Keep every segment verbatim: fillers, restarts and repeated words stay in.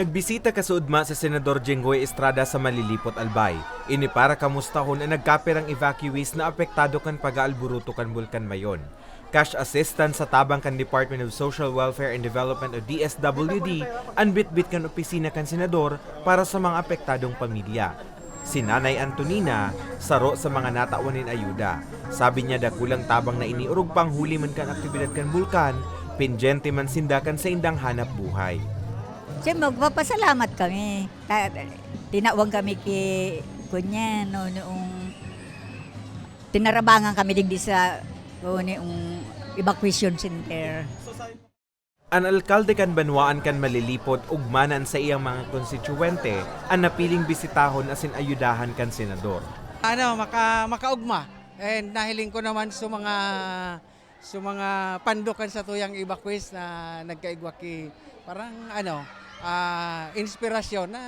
Nagbisita kasuodma si Senador Jinggoy Estrada sa Malilipot, Albay. Ini para kamustahon an nagkapirang evacuees na apektado kan pag-aalburuto kan Bulkan Mayon. Cash assistance sa tabang kan Department of Social Welfare and Development o D S W D an bitbit kan opisina kan senador para sa mga apektadong pamilya. Si Nanay Antonina, saro sa mga natawan nin ayuda. Sabi niya, dakulang tabang na ini orog pang huli man kan aktibidad kan bulkan, pendyente man sinda kan saindang hanap buhay. Siyempre, magpapasalamat kami. Ta- Tinawag kami ki Kunyan, no, noong tinarabangan kami digdi sa, o, noong evacuation center. An alkalde kan banwaan kan Malilipot ugma na an saiyang mga konstituyente an napiling bisitahon asin ayudahan kan senador. Ano, maka, makaugma. And nahiling ko naman sa mga sa mga pandokan sa tuyang evacuees na nagkaigwa ki parang ano, ah, inspirasyon na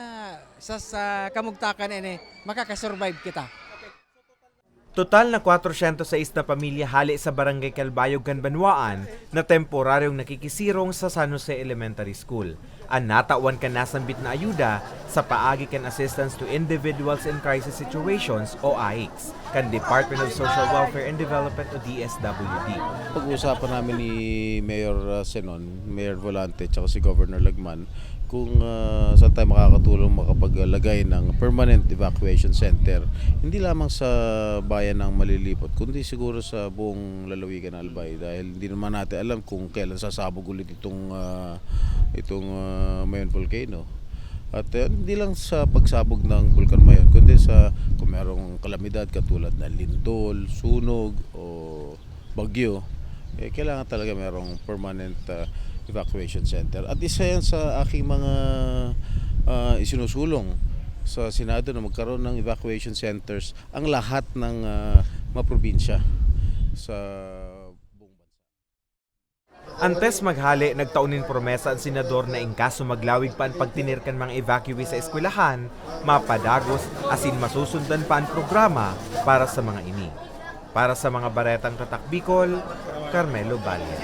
sa, sa kamugtakan ini makakasurvive kita. Total na kwatrosyentos sais na pamilya hale sa Barangay Calbayog kan banwaan na temporaryong nakikisirong sa San Jose Elementary School. An natawan kan nasambit na ayuda sa paagi kan Assistance to Individuals in Crisis Situations o aics kan Department of Social Welfare and Development o D S W D. Pag-uusapan namin ni Mayor uh, Senon, Mayor Volante, tsaka si Governor Lagman, kung uh, saan tayo makakatulong makapaglagay ng permanent evacuation center, hindi lamang sa bayan ng Malilipot, kundi siguro sa buong lalawigan ng Albay, dahil hindi naman natin alam kung kailan sasabog ulit itong uh, itong uh, Mayon Volcano. At uh, hindi lang sa pagsabog ng Bulkan Mayon, kundi sa kung mayroong kalamidad katulad ng lindol, sunog o bagyo, eh, kailangan talaga mayroong permanent uh, evacuation center. At isa yan sa aking mga uh, isinusulong sa Senado na magkaroon ng evacuation centers ang lahat ng uh, mga probinsya sa buong bansa. Antes maghale, nagtao nin promesa an senador na in kaso maglawig pa an pagtener kan mga evacuee sa eskwelahan, mapadagos asin masusundan pa an programa para sa mga ini. Para sa mga baretang Tatak Bicol, Carmelo Valle.